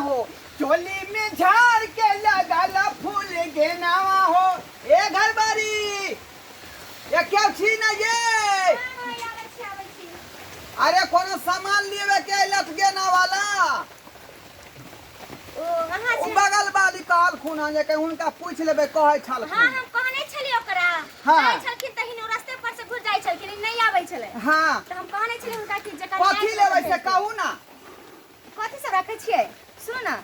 हो, चोली में झाड़ के लगल फूल गेनावा हो। ए घरबारी, ये क्या छी ना ये? आबै छी, आबै छी। अरे कोनो सामान लेवे के लट गेना वाला। ओ अहाँ ओ छी? बगल वाली कहलखुन हन जे कहीं हुनका पूछि लेबै कहै छलखुन। हाँ, हम कहने छलियै ओकरा। जाइ छलखिन तहिन ओ रस्ते पर से घुर जाइ छलखिन, ई नहि आबै छलै। तऽ हम कहने छलियै हुनका कि जकर कथी आयल लेबै तऽ से कहू ना। कथी सब रखै छियै? सुनू ने,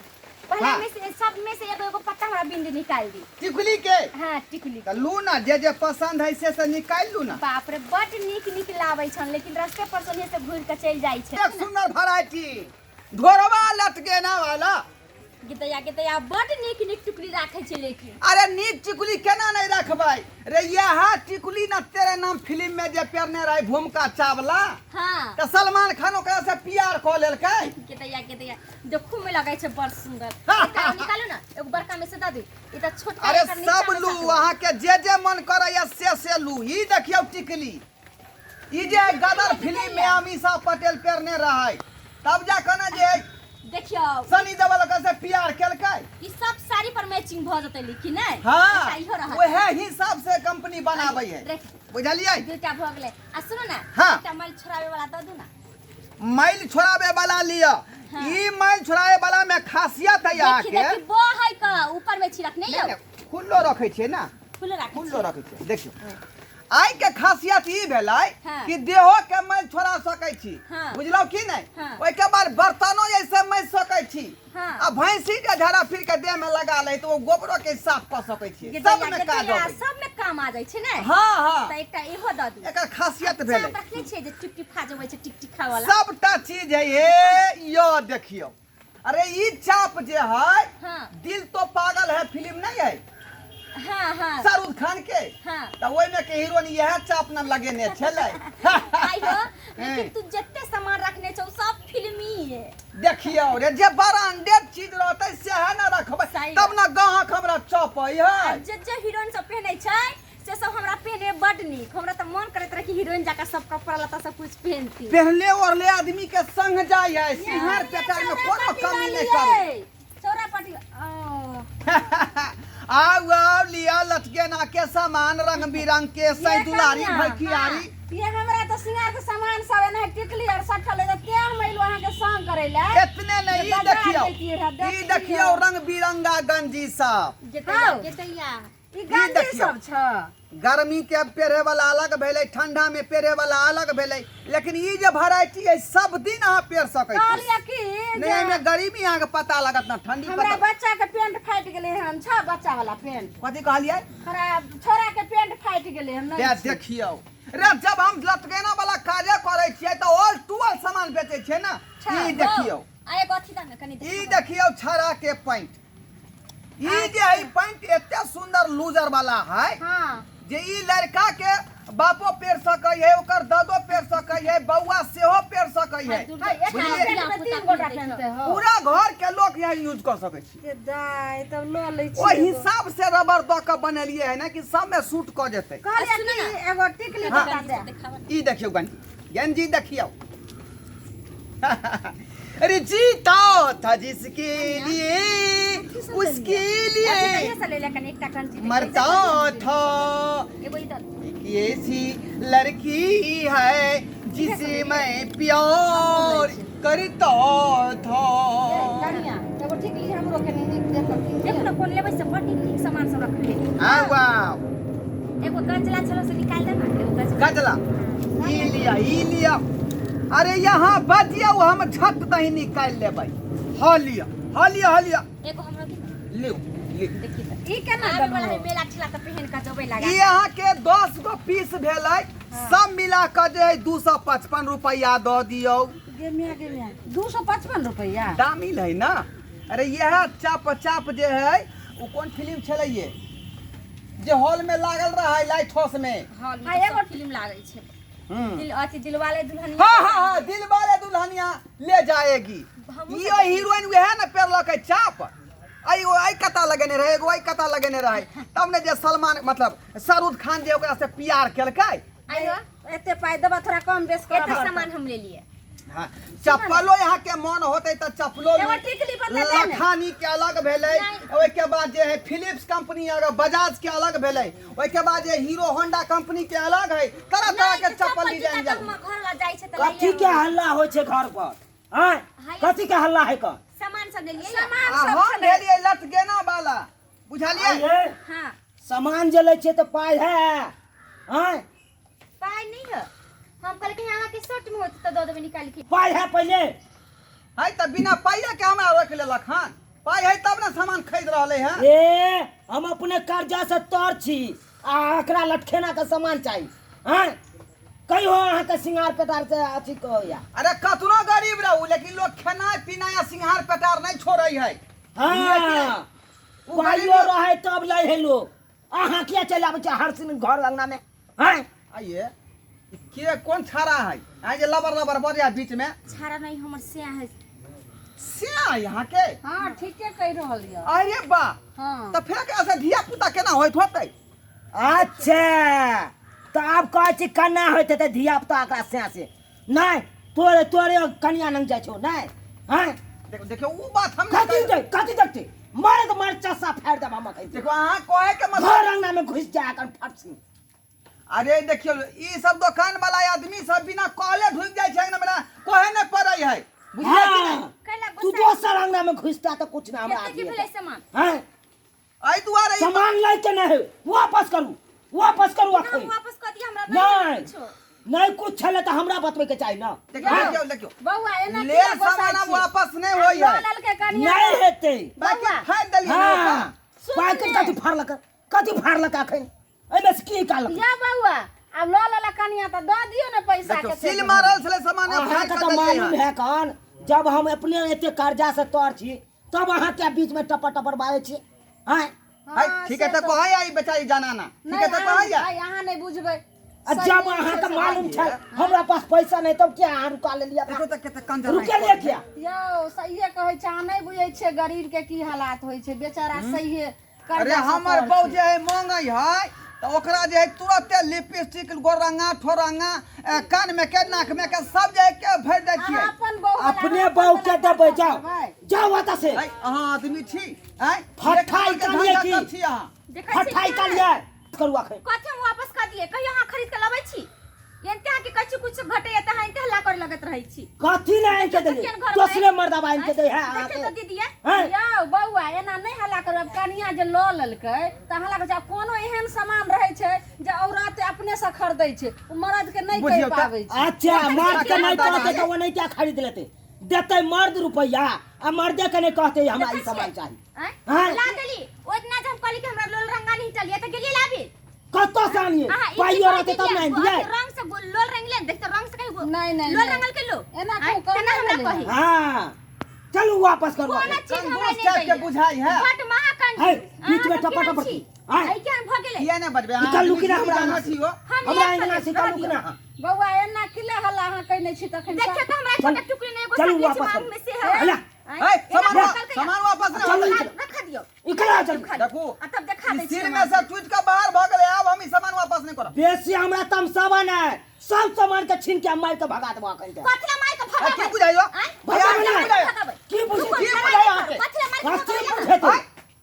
पहले में से सब में से एगो एगो पत्ता हमरा बिंदी निकाल दी। टिकुली के? हाँ, टिकुली। तऽ लू ना, जे जे पसंद है से से निकालि लू ना। बाप रे, बड नीक नीक लाबै छन, लेकिन रस्ते पर से ओन्हे से घुरि के चलि जाइ छै। एक सुंदर वैरायटी ढोरवा लटकेना वाला। गीतैया गीतैया, बड नीक नीक टिकुली राखै छै लेकिन। अरे नीक टिकुली केना नहीं रखबै रे? यह टिकुली ना तेरे नाम फिल्म में जे पेरने रहे भूमिका चावला। तऽ सलमान खान ओकरा से प्यार कऽ लेलकै। गीतैया गीतैया, देखू में लगै छै बड़ सुंदर। एकटा और निकालू ना, एगो बड़का में से दऽ दी, ई तऽ छोटका। अरे एकर नीचा सब में लू, साटबै। अहाँ के जे जे मन करैया से से लू। ई देखियौ टिकली, ई जे गदर फिल्म में अमीषा पटेल पेरने रहे, तब जा कऽ ने जे देखियौ सनी देओल ओकरा से प्यार केलकै। ई सब साड़ी पर मैचिंग भऽ जेतै लेकिन नहि? हाँ। एकटा इहो रहत। वएह हिसाब से कंपनी बनाबै है। देख। बुझलियै? दूटा भऽ गेलै। आ सुनू ने। एकटा मैल छोड़ाबै वाला दऽ दू ना। मैल छोड़ावे वाला लिअ। ई मैल छोड़ावे वाला में खासियत है अहाँ देखी के। देखी, बहै के ऊपर में छिड़क नहीं नहीं, यौ? नहीं, खुल्लो रखै छियै ना। खुल्लो राखै खुल्लो छियै। रखै छियै। देखियौ, आइ के खासियत ई भेलै कि देहो के मैल छोड़ा सकै छी। बुझलौ की नहि? ओहिके बाद बर्तनो जैसे मैल सकै छी। आ भैंसी के झाड़ा फिर के देह में लगा ले तऽ ओ गोबरो के साफ कऽ सकै छी। गीतैया, सब में काज गीतैया, अबै। सब में काम आ जाइ छै ने? हाँ। तऽ एकटा इहो दऽ दू। एकर खासियत भेलै। चाप रखने छियै जे टिपटिपा जबै छै, टिकटिका वाला? सबटा चीज है। हे यो देखियौ, अरे ई चाप जे है, दिल तो पागल है फिल्म नहीं है? हाँ हाँ। शाहरुख खान के। तऽ ओहिमे के हीरोइन इएह चाप न लगेने छलै। आइयो, लेकिन तू जते सामान रखने छौ सब फिल्मी है। देखियौ रे, जे ब्रांडेड चीज रहतै सएह ने रखबै। सही तब ने गाहक हमरा चपै है। आ जे जे हीरोइन सब पहनै छै से सब हमरा पहने बड नीक। हमरा तऽ मन करैत रहे कि हीरोइन जकाँ सब कपड़ा लत्ता सब कुछ पहनती। पहनले ओढ़ले आदमी के संग जाइ है, सिंहार पेटार में कोनो कमी नहीं करू। चौरा पटी। आउ आउ, लिया लटकेना के सामान, रंग बिरंग के सैदुलारी भैखियारी। ये हमरा तो सिंगार के सामान सब एना टिकली और सठल है, ते हम अइलो अहाँ के संग करे ला। इतने नहीं, ई बाजार देखियौ, जैतियै रहए, ई देखियौ। देखियौ रंग बिरंगा गंजी सब। गेतैया। गेतैया। ई गंजी देखियौ। सब छ। गर्मी के पेरे वाला अलग भेलै, ठंडा में पेरे वाला अलग भेलै, लेकिन ई जे वैरायटी है सब दिन अहाँ पेर सकै छी। कहलियै कि नहीं, जे एहिमे गरीबी अहाँके पता लागत ना ठंडी। हमरा पता बच्चा के पेंट फाटि गेलै हन, छ बच्चा वाला पेंट। कथी कहलियै? हमरा छोरा के पेंट फाटि गेलै हन, नहि दे छै। देखियौ रे, जब हम लटकेना वाला काजे करै छियै तऽ ऑल टू ऑल सामान बेचै छियै ना। ई देखियौ। आ एगो अथी दऽ ने कनि। ई देखबै। देखियौ छड़ा के पैंट। ई जे है पैंट एते सुंदर लूजर वाला है जे ई लड़का के बापो पेर सकै है, ओकर दादो पेर सकै है, बौआ सेहो पेर सकै है। है, एक बुझलियै? पेंट में तीन गोटा पेनते हो। पूरा घर के लोग यहाँ यूज कर सकै छी। के दाइ, तब लऽ लै छी ओहि एगो। हिसाब से रबर दऽ के बनेलियै है ना कि सब में सूट कऽ जेतै। कहलियै सुनू कि ने। एगो टिकली बता दे। देखाबऽ। ई देखियौ गंजी, गंजी देखियौ। अरे जीता था जिसके लिए, उसके लिए अथी से ले ले कनि एकटा गंजी देखबै। मरता था। एगो ई दऽ दे। एक ऐसी लड़की है जिसे मैं प्यार करता था। कनिया, एगो टिकली हमरो कनि नीक देखब की। देखू ने कोन लेबै से, बड़ नीक नीक सामान सब रखले। हाँ, वाह। एगो गजला छलो से निकाल दे ना एगो गजला। गजला ई लिया, ई लिया। अरे यहाँ बजियौ, हम झट दही निकालि लेबै। हँ लिअ, हँ लिअ, हँ लिअ। एगो हमरो दे ना। लिउ लिउ। देखी तऽ। ई केना आबे वाला देलहो? है मेला ठेला तऽ पहिन कऽ जेबै लगा। ई अहाँके 10 गो पीस भेलै, सब मिला कऽ जे है 255 रुपैआ दऽ दियौ। गे मिया, गे मिया, 255 रुपैआ? दामिल है ना। अरे इएह चाप चाप जे है, ओ कोन फिल्म छलै ये जे हॉल में लागल रहे लाइट हाउस में? हॉल में हाँ, तऽ एगो सब फिल्म लागै छै। दिल अथी दिलवाले दुल्हनिया। हाँ हाँ हाँ, दिल वाले दुल्हनिया ले जाएगी। हमहूँ यो हीरोइन वएह ने पेरलकै चाप। आई ओ आई कता लगेने रहे, एगो आई कता लगेने रहे, तब ने जे सलमान मतलब शाहरुख खान जे ओकरा से प्यार केलकै। आइयो। एते पाइ देबऽ, थोड़ा कम बेस करऽ एते पड़तौ। सामान हम ले लिए। हाँ चप्पलो यहाँ के मन होते तऽ चप्पलो एगो टिकली बता दे ने। लखानी के अलग भेलै ओहिके बाद जे है फिलिप्स कंपनी अगर बजाज के अलग भेलै ओहिके बाद जे हीरो होंडा कंपनी के अलग है तरह तरह के चप्पल डिजाइन जूता तऽ हमर घर ला जाइ छै तऽ कथी के हल्ला होइ छै घर पर आँय कथी के हल्ला है क सामान सब लेलियै सामान आ सब हम छलै। भेलियै लटगेना वाला बुझलियै आइये, हाँ सामान जे लै छियै तऽ पाइ है आँय पाइ नहीं है हम कहलियै कि अहाँके शर्ट में होत तऽ दऽ देबै निकालि के पाइ है पहिले है तऽ बिना पाइए के हमरा रोकि लेलक हन पाइ है तब ने सामान खरीद रहलै हँ ए हम अपने कर्जा से तर छी आ एकरा लटखेना के सामान चाही आँय कहियो अहाँके सिंगार पेटार से अथी कहैया अरे कतनो गरीब रहू लेकिन लोग खेनाइ पीनाइ आ सिंघार पेटार नहि छोड़ै है हाँ ओ पाइयो गरीब रहे तब लै है लोग अहाँ किया चलि आबै छियै हर दिन घर अंगना में आँय आइए ई के कोन छाड़ा है आइ जे लबर लबर बजै बीच में छाड़ा नहीं हमर से है से यहाँ के हाँ ठीके कहि रहल यऽ अरे बा हाँ तऽ फेर ऐसे धिया पुता केना होइत होतै अच्छा तऽ आब कहै छी केना होइत हेतै धिया पुता एकरा से से नहि तोरे तोरे कनिया लग जाइ छौ नहि आँय देखो देखियो उ बात हम नहि कथी कहि- दे कथी देखते मारे तऽ मार चस्सा फाड़ि देब हम अखन देखो अहाँ कहे के मतलब घर अंगना में घुसि जा एखन फटसी अरे देखियो ई सब दुकान वाला आदमी सब बिना कहले ढुक जाइ छै अंगना में कहे नहि पड़ै है बुझलियै कि नहि हाँ कैला तू गुस्सा दोसर अंगना में घुसता तऽ कुछ ना हमरा कते की आदमी भेलै सामान हैं एहि दुआरे ई सामान लै के नहीं वापस करू वापस करू हम अखन वापस कऽ दिअ हमरा नहीं नहीं कुछो नहीं कुछ छलै तऽ हमरा बतबै के चाही ना देखियो देखियो देखियो बौआ एना ले किया गोसाइ सामान अब छी? वापस नहीं होई है लऽ लेलकै कनिया नहीं हेतै बाकी फाड़ देलियै ने हाँ ओकरा। सुन पैकेट ने। कथी फाड़लक कथी फाड़लक अखन एहिमे से की निकालक या बौआ आब लऽ लेलक कनिया तऽ दऽ दियौ ने पैसा देखियो के सील मारल छलै सामान फाड़ अहाँके कऽ तऽ देलियै मालूम हन। है कन जब हम अपने एते कर्जा से तर छी तब अहाँ क्या बीच में टपर टपर बाजै छी आँय है ठीक है तऽ कहै आई बेचारी जाना ना ठीक है तऽ कहै अहाँ अहाँ नहि बुझबै आ जब अहाँके मालूम छै हमरा पास पैसा नहीं तब क्या अहाँ रुका लेलियै देखो तऽ कते कंजर रुके लिए क्या यौ सहिए कहै छै अहाँ नहि बुझै छियै गरीब के की हालात होइ छै बेचारा सहिए अरे कर्जा से हमर तर बहू छै। जे है मांगै है तऽ ओकरा जे है तुरते लिपस्टिक गोरंगा ठोरंगा कान में के नाक में के सब जे है के भरि दै छियै अहाँ अपन बहू वाला अपने अहाँ बहू के वाला देबै खर्चा जाओ करबै। जाओ ओतऽ से है अहाँ आदमी छी आँय फट्ठा एक नंबर के निकालिए धंधा की? कर छी अहाँ देखै छियै फटाई कि का लिए करू अखन कथी हम वापस कऽ दियै कहियो अहाँ खरीद के लबै छी एनते अहाँके कछु कुछ घटैया तऽ अहाँ एनते हल्ला करे लगैत रहै छी कथी ले आनि के देली देखियौ ने घर दोसरे मर्दबा आनि के दे है देखियौ तऽ दीदी हैं यौ बौआ एना नहि हल्ला करू आब कनिया जे लऽ लेलकै तऽ हल्ला करै छै आब कोनो एहन सामान रहै छै जे औरत अपने से खरीदै छै ओ मर्द के नहि कहि बुझियौ तऽ। पाबै छै अच्छा मर्द के नहीं देखियौ कहते तो वो नहीं क्या खरीद लेते देते मर्द रुपया आ मर्दे के नहीं कहते हमरा ई सामान चाही आँय? आँय? ला देली ओहि दिना जे हम कहली कि हमरा लोल रंगा नहीं चलिए तऽ गेलियै लाबी कतऽ से आनिए अहाँ ई की पाइयो कहै रहते तब दिदिया? ने आनि दियै रंग से लोल रंगले ने देखते रंग से कहीं नहीं, नहीं, लोल नहीं। रंगल के लो एना आँय? कहू, केना कहू हमरा नहि कही हाँ चलू वापस करू कोनो चीज हमरा कंजूस नहीं टाइप के दैया। बुझाइ है बड महा कंजूस है, बीच में अहाँ सब टपा केहन टपर छी? आँय? आइ केहन भऽ गेलै किया नहि बजबै अहाँ निकालू कि ना आदमी हमरा छी, अंगना से? छी हो हम हमरा एक अंगना से रह निकालू कि दियौ। ना बौआ एना किला हल्ला अहाँ कहने छी तखन देखियौ तऽ हमरा चलू। छोटा टुकड़ी नहि एगो चलू साटले छी वापस मांग करू। में से है अला, आँय? है एना सामान रखल के सामान वापस नहि चलू, होतै। रख दियौ इकरा चलू देखू आ तब देखा ई दै छी सिर हम में से टूटि कऽ बाहर भऽ गेलै आब हम ई सामान वापस नहि करब बेसी हमरा तमसावा नहि सब सामान के छीन के मार के भगा देबो अखन के कथी ला मार के आ, भगाबै की बुझाइयो आँय? भगाबै कथी ला ना। मारि के भगाबै? की बुझै रुकू, की लड़ाइ बुझाइयो नहि अहाँके? करू। कथी ला मारि के कथी भगाबै? बुझेतै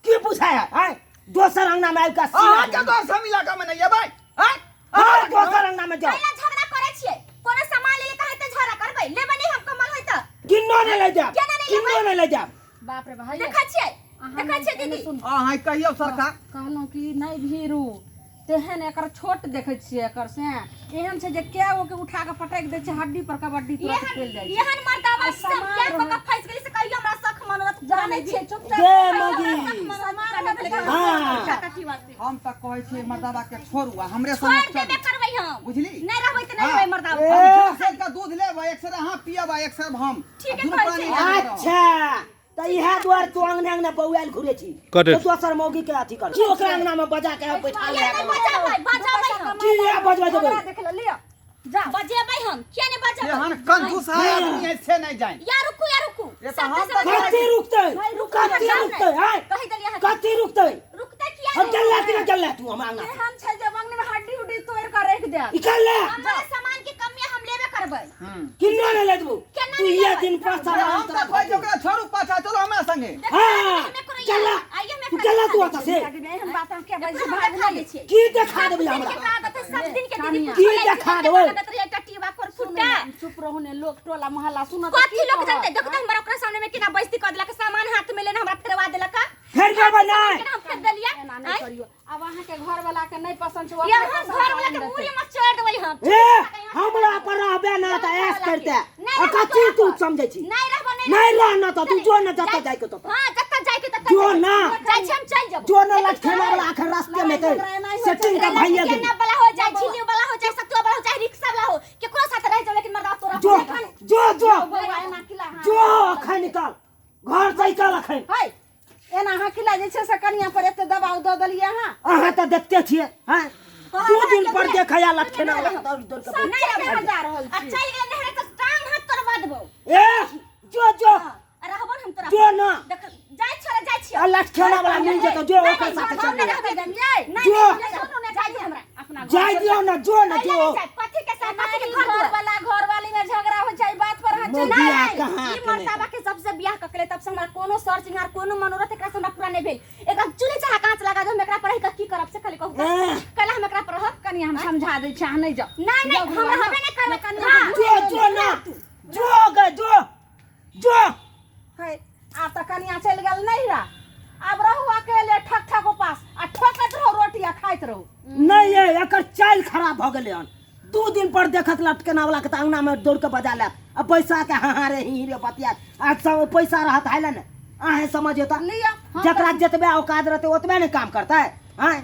की बुझाय आय दोसर अंगना में आबि के अहाँके दोस्त हम इलाका में नहि एबै आँय? हाँ दोसर अंगना में जाओ कैला झगड़ा करै छियै कोनो सामान लेले तऽ हेतै झगड़ा करबै लेबै नहि हम कमल होय तऽ किन्नो नहि ले जाब केना नहि किन्नो लेबै? नहि ले जाब बाप रे भाई देखै छियै देखै छियै दीदी अहाँ कहियौ सरकार कहलहुँ कि नहि भीरू तेहन एकर छोट देखै छियै एकर से एहन छै जे कए गो के उठा के पटकि दै छै हड्डी पर कबड्डी तुरंत एहन खेल जाइ छै एहन मर्दावा आ सब सामान क्या कऽ रहै। के फँसि गेली से कहियो हमरा शख मनोरथ जानै छियै चुपचाप दे सामान मगी। रहै। हाँ। हम तऽ कहै छियै मर्दाबा के छोड़ू आ हमरे छोड़ संगे देबे चलू करबै हम बुझली नहि रहबै तऽ नहि हाँ। रहबै मर्दावा ए। हम सेर का दूध लेबै एक सेर अहाँ पियब आ एक सेर हम ठीके आ दुनू कहै प्राणी छियै। एक जगह रहब। अच्छा तऽ इएह दुआरे तू अंगना अंगना बौआयल घुरे छी कटे। तऽ दोसर मौगी के अथी कर की ओकरा अंगना में बजा के बैठा ले किया नहि बजाबै बजाबै हम की इएह बजबै देबै हमरा देख ले लिअ जा बजेबै हम किया नहि बजेबै एहन कंजूस है आदमी है से नहीं जाए या रुकू या रुकू ये तऽ सब हम सब तऽ कथी रुकतै रुकू, कथी जाउ ने। रुकतै आय कहि देलियै अहाँके। कथी रुकतै रुकतै किया हम नहि? चल ले कि ना चल ले तू हमरा अंगना से एहन छै जे अंगने में हड्डी उड्डी तोड़ि के राखि देत निकल ले हमरा सामान के कमी हम लेबे करबै किन्नो नहि ले देबू केना हाँ, हमे करैया। चला। आइए हम तू एकरा चला देखा तू दै ओतऽ छियै। से। एहन बात हम के बजै छी, हम भाग देखा नहि दै छियै। की देखा देबै सब दिन हमरा के आदत है, सब दिन के दीदी की पूछले छी, देखा कते देबै? लगत रही एकटा टीवा पर फुट्टा। चुप रहू ने लोक टोला मोहल्ला सुनत कथी लोक जानते देखो त हमरा ओकरा सामने में केना बेइज्जती कर देलक सामान हाथ में लेने हमरा फेरवा देलक फेर देबै नहि केना हम फेर देलियै एना नहि आँय? करियो आब अहाँके घर वाला के नहि पसंद छै ओ यार अपने हम पसंद घर वाला के आनि मूड़ी देतै। में चढ़ देबै हम ए हमरा पर रहबे ना तऽ ऐश करते नहि आ रहबो कथी तोरा तू पर। समझै छी नहीं रहबो नहीं नहीं रहना तऽ तू जो ना जतऽ जाय के ततऽ हां जतऽ जाय के ततऽ जो जेबै। ना। जाइ छी हम चल जेबो जो ना लटखेना वाला आखिर रास्ते में ते सेटिंग का भैया केना गेल वाला हो जाए झिल्ली वाला हो जाए सतुआ वाला हो चाहे रिक्शा वाला हो केकरो साथ रह जाओ लेकिन मर्दा तोरा जो जो जो बौआ एना किला अहाँ जो अखन निकल घर से निकल अखन है एना अहाँ किला जे छै से कनिया पर एते दबाव दऽ देलियै अहाँ अहाँ तऽ देखते छियै हैं दू दिन पर देखया लटखेना वाला दौड़ दौड़ के सब नहीं जगह जा रहल आ छी चल गेल नहरे तऽ टांग हाथ तोड़वा देबो ए जो जो आ रहबो न हम तोरा जो ना। देख जाइ छियो जाइ छियो आ लटखेना वाला मिल जेतौ जो ओकर साथे चल हम नहीं रहबै जो। नहीं सुनू ने जाइ दियौ हमरा अपना जाय दियौ ना जो ना पहिले जो नहीं जाय कथी के साथ कथी के घर घर वाला घर वाली में झगड़ा हो जाए बात पर अहाँ चलि मोगिया नहीं, कहाँ ई के नहीं। मर्ताबा के सबसे बियाह कऽ के ले तब से हमरा कोनो सर चिन्हार कोनो मनोरथ एकरा से हमरा पूरा नहीं भेल एकरा चूल्हे चाहा कांच लगा दो हम एकरा पर रहि कऽ की करब से खाली कहू तऽ। एह। कैला हम एकरा पर रहब कनि हम समझा दै छी अहाँ नहि जाउ नहीं नहीं जाउ हम बौआ, रहबे नहीं करबै कनि हाँ। जो जो ना जो गे जो जो है आब तऽ कनिया चलि गेल नैहरा आब रहू अकेले ठक ठक उपास आ ठोकैत रहू रोटी आ खाइत रहू नहीं ये एकर चाल खराब भऽ गेलै हन दू दिन पर देखत लटकेना वाला के तऽ अंगना में दौड़ के बजा लेत आ पैसा के हाँ हाँ रे ही रे बतिया आ सब पैसा रहत है ने अहें समझियो तऽ लिअ हम जकरा जतबे औकात रहतै ओतबे ने काम करतै आँय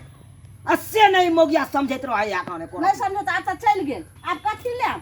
आ से नहीं मोगिया समझैत रहै या कने नहि समझो तऽ आब तऽ चलि गेल आब कथी लेब